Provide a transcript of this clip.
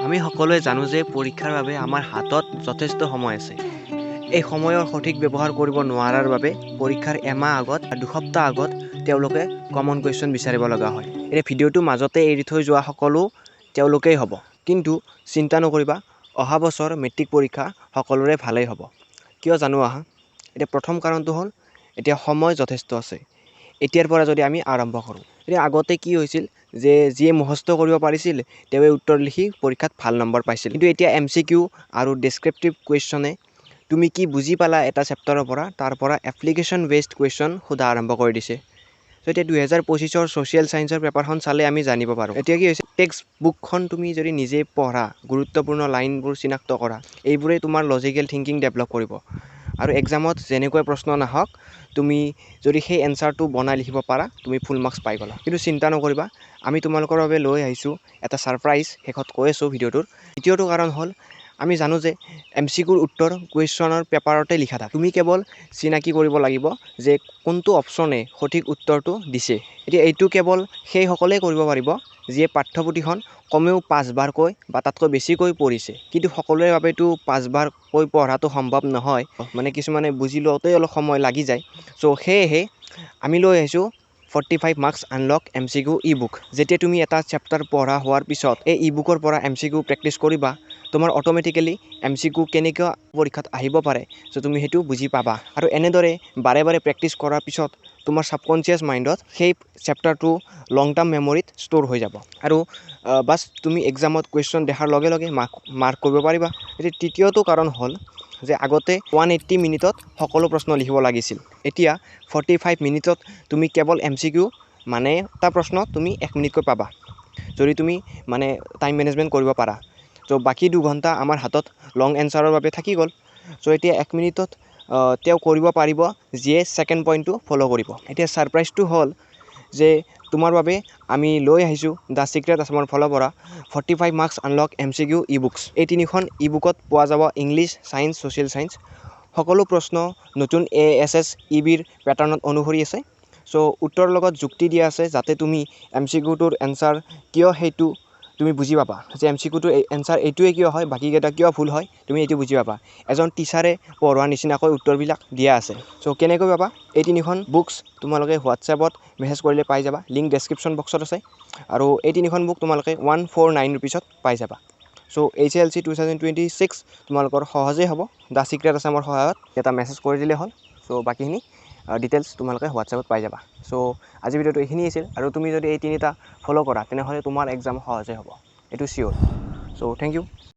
আমি সকলোৱে জানো যে পৰীক্ষাৰ বাবে আমাৰ হাতত যথেষ্ট সময় আছে। এই সময়ৰ সঠিক ব্যৱহাৰ কৰিব নোৱাৰাৰ বাবে পৰীক্ষাৰ এমাহ আগত, 2 সপ্তাহ আগত তেওঁলোকে কমন কুৱেশ্যন বিচাৰিব লগা হয়। এতিয়া ভিডিঅ'টো মাজতে এৰি থৈ যোৱা সকলো তেওঁলোকেই হ'ব। কিন্তু চিন্তা নকৰিবা, অহা বছৰ মেট্ৰিক পৰীক্ষা সকলোৰে ভালেই হ'ব। কিয় জানো আহা। এতিয়া প্ৰথম কাৰণটো হ'ল, এতিয়া সময় যথেষ্ট আছে এতিয়াৰ পৰা যদি আমি আৰম্ভ কৰোঁ। এতিয়া আগতে কি হৈছিল যে যিয়ে মুখস্থ কৰিব পাৰিছিল, তেওঁৱে উত্তৰ লিখি পৰীক্ষাত ভাল নম্বৰ পাইছিল। কিন্তু এতিয়া এমচিকিউ আৰু ডেছক্ৰিপটিভ কুৱেশ্যনে তুমি কি বুজি পালা এটা চেপ্টাৰৰ পৰা, তাৰ পৰা এপ্লিকেশ্যন বেছড কুৱেশ্যন সোধা আৰম্ভ কৰি দিছে। চ' এতিয়া 2025ৰ ছ'চিয়েল ছায়েন্সৰ পেপাৰখন চালে আমি জানিব পাৰোঁ। এতিয়া কি হৈছে, টেক্সট বুকখন তুমি যদি নিজে পঢ়া, গুৰুত্বপূৰ্ণ লাইনবোৰ চিনাক্ত কৰা, এইবোৰেই তোমাৰ লজিকেল থিংকিং ডেভেলপ কৰিব। আৰু এক্সামত যেনেকুৱাই প্ৰশ্ন নাহক, তুমি যদি সেই এনচাৰটো বনাই লিখিব পাৰা, তুমি ফুল মাৰ্কছ পাই গ'লা। কিন্তু চিন্তা নকৰিবা, আমি তোমালোকৰ বাবে লৈ আহিছোঁ এটা ছাৰপ্ৰাইজ, শেষত কৈ আছোঁ ভিডিঅ'টোৰ। দ্বিতীয়টো কাৰণ হ'ল, আমি জানো যে এমচিকিউৰ উত্তৰ কুৱেশ্যনৰ পেপাৰতে লিখা থাকে। তুমি কেৱল চিনাকি কৰিব লাগিব যে কোনটো অপশ্যনে সঠিক উত্তৰটো দিছে। এতিয়া এইটো কেৱল সেইসকলেই কৰিব পাৰিব যিয়ে পাঠ্যপুথিখন কমেও পাঁচবাৰকৈ বা তাতকৈ বেছিকৈ পঢ়িছে। কিন্তু সকলোৰে বাবেতো পাঁচবাৰকৈ পঢ়াটো সম্ভৱ নহয়, মানে কিছুমানে বুজি লওঁতেই অলপ সময় লাগি যায়। চ' সেয়েহে আমি লৈ আহিছোঁ 45 marks unlock MCQ e book। যেতিয়া তুমি এটা চেপ্টাৰ পঢ়া হোৱাৰ পিছত এই ই বুকৰ পৰা এমচিকিউ প্ৰেক্টিছ কৰিবা, তোমাৰ অট'মেটিকেলি এমচিকিউ কেনেকুৱা পৰীক্ষাত আহিব পাৰে, চ' তুমি সেইটো বুজি পাবা। আৰু এনেদৰে বাৰে বাৰে প্ৰেক্টিছ কৰাৰ পিছত তোমাৰ ছাবকনচিয়াছ মাইণ্ডত সেই চেপ্টাৰটো লং টাৰ্ম মেমৰিত ষ্ট'ৰ হৈ যাব আৰু বাছ, তুমি এক্সামত কুৱেশ্যন দেখাৰ লগে লগে মাৰ্ক কৰিব পাৰিবা। এতিয়া তৃতীয়টো কাৰণ হ'ল যে আগতে 180 মিনিটত সকলো প্ৰশ্ন লিখিব লাগিছিল। এতিয়া 45 মিনিটত তুমি কেৱল এমচিকিউ, মানে এটা প্ৰশ্ন তুমি এক মিনিটকৈ পাবা, যদি তুমি মানে টাইম মেনেজমেণ্ট কৰিব পাৰা। চ' বাকী 2 ঘণ্টা আমাৰ হাতত লং এনচাৰৰ বাবে থাকি গ'ল। চ' এতিয়া এক মিনিটত তেওঁ কৰিব পাৰিব যিয়ে ছেকেণ্ড পইণ্টটো ফ'ল' কৰিব। এতিয়া ছাৰপ্ৰাইজটো হ'ল যে তোমাৰ বাবে আমি লৈ আহিছোঁ the secret আছামৰ ফালৰ পৰা 45 marks unlock MCQ e books। এই তিনিখন ই বুকত পোৱা যাব ইংলিছ, ছায়েন্স, ছ'চিয়েল ছায়েন্স। সকলো প্ৰশ্ন নতুন এএছএছইবিৰ পেটাৰ্ণত অনুসৰি আছে। চ' উত্তৰৰ লগত যুক্তি দিয়া আছে, যাতে তুমি এমচিকিউটোৰ এনচাৰ কিয় সেইটো তুমি বুজি পাবা, যে এমচিকিউটোৰ এনচাৰ এইটোৱে কিয় হয়, বাকীকেইটা কিয় ভুল হয়, তুমি এইটো বুজি পাবা। এজন টিচাৰে পঢ়োৱাৰ নিচিনাকৈ উত্তৰবিলাক দিয়া আছে। চ' কেনেকৈ পাবা এই তিনিখন বুকছ? তোমালোকে হোৱাটছএপত মেছেজ কৰিলে পাই যাবা। লিংক ডেছক্ৰিপশ্যন বক্সত আছে। আৰু এই তিনিখন বুক তোমালোকে 149 ৰুপিছত পাই যাবা। চ' HLC 2026 তোমালোকৰ সহজেই হ'ব the secret আছামৰ সহায়ত। এটা মেছেজ কৰি দিলেই হ'ল। চ' বাকীখিনি ডিটেইলছ তোমালোকে হোৱাটছএপত পাই যাবা। চ' আজি ভিডিঅ'টো এইখিনি আছিল। আৰু তুমি যদি এই তিনিটা ফ'ল' কৰা, তেনেহ'লে তোমাৰ এক্সাম সহজেই হ'ব, এইটো চিয়'ৰ। চ' thank U.